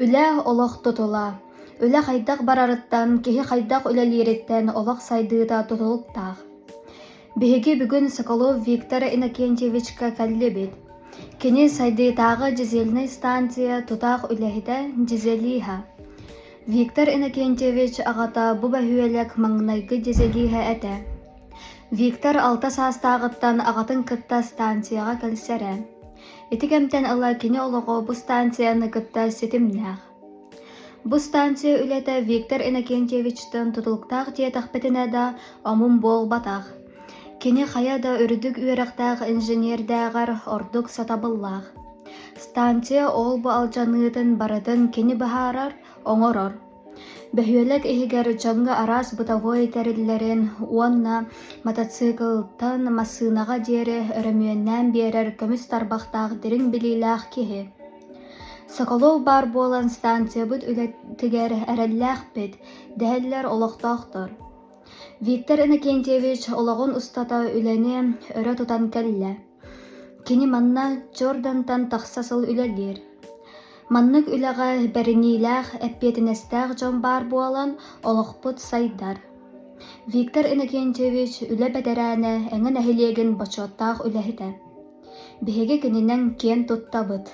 Үлэ олох тутула. Үлэ хайдах барарыттан, киһи хайдах үлэлиириттэн олох сайдыыта тутулуктаах. Биһиги бүгүн Соколов Виктор Иннокентьевичка кэллибит. Кини сайдыытааҕы дизельнай станция тутаах үлэһитэ дизелииһа. Виктор Иннокентьевич аҕата бу бөһүөлэк маҥнайгы дизелииһэ этэ. Виктор алта саастааҕыттан аҕатын кытта станцияҕа кэлсэрэ. Ити кэмтэн ыла кини олоҕо бу станцияны кытта ситимнээх. Бу станция үлэтэ Виктор Иннокентьевичтан тутулуктаах диэтэхпитинэ да, омун буолбатах. Кини хайа да үрдүк үөрэхтээх инженердээҕэр ордук сатабыллаах. Станция ол-бу алдьаныытын барытын кини быһаарар, оҥорор. Бөһүөлэк иһигэр дьоҥҥо араас бытовой тэриллэрин уонна мотоциклтан массыынаҕа диэри өрөмүөннээн биэрэр көмүс тарбахтаах дириҥ билиилээх киһи. Соколов баар буолан станциябыт үлэтигэр эрэллээхпит, дэһэллэр олохтоохтор. Виктор Иннокентьевич олоҕун устата үлэни өрө тутан кэллэ. Кини манна Джордантан тахса сыл үлэлиир. Маннык үлэҕэ бэриниилээх, эппиэтинэстээх дьон баар буолан, олохпут сайдар. Виктор Иннокентьевич үлэ бэтэрээнэ, Эҥэ нэһилиэгин бочуоттаах үлэһитэ. Биһиги кининэн киэн туттабыт.